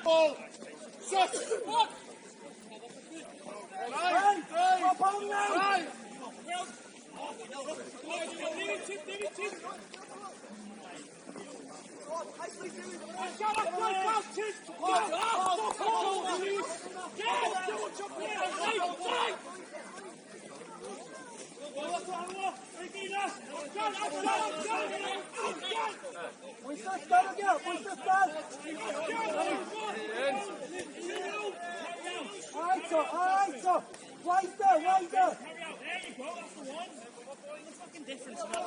Ball! Set! Drive! Drive! Drive! Wider, wider! There you go, that's the one. What's the fucking difference in that?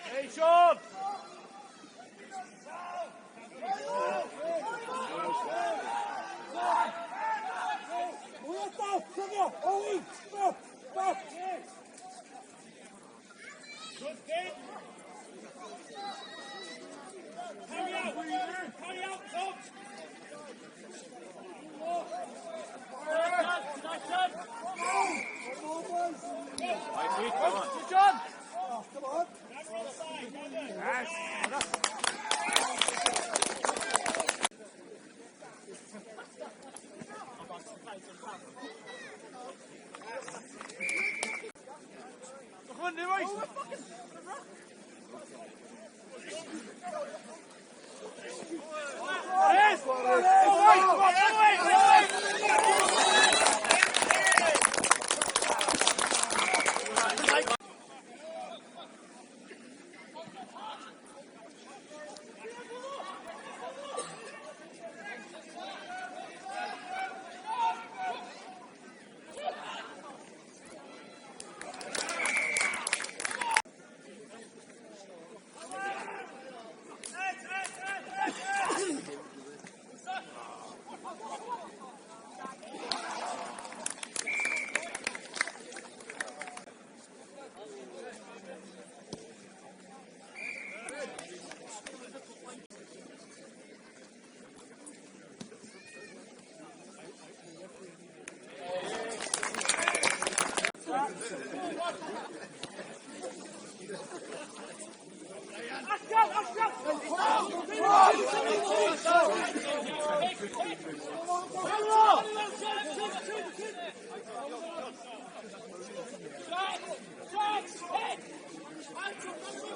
Hey, Sean! Owen, stop, stop. Good kid. Carry out, Tom. Nice turn. Come on, boys. John! Oh, come on. Yes! Come on, boys! Yes! Right,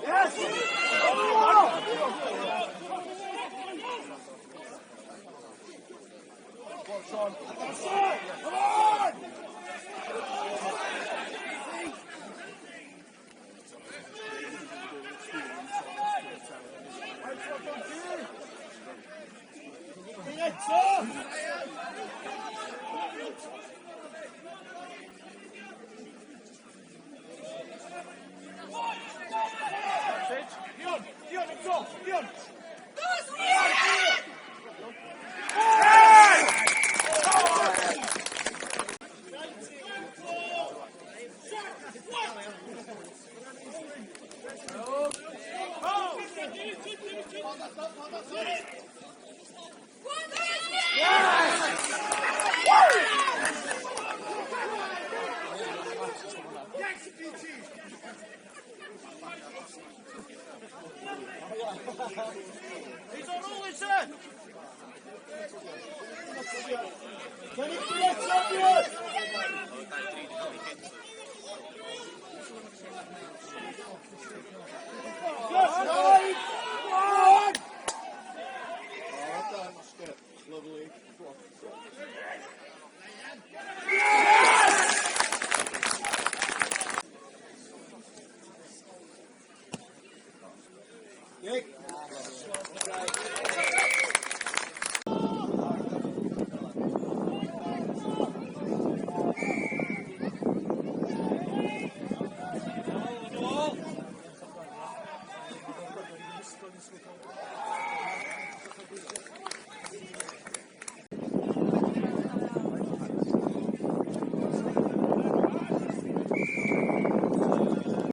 Yes! Come on! Dion! Dion, up top! Dion! He's on all his end! Can you see it, champion? Yes! Right. Come on! Lovely. Kick.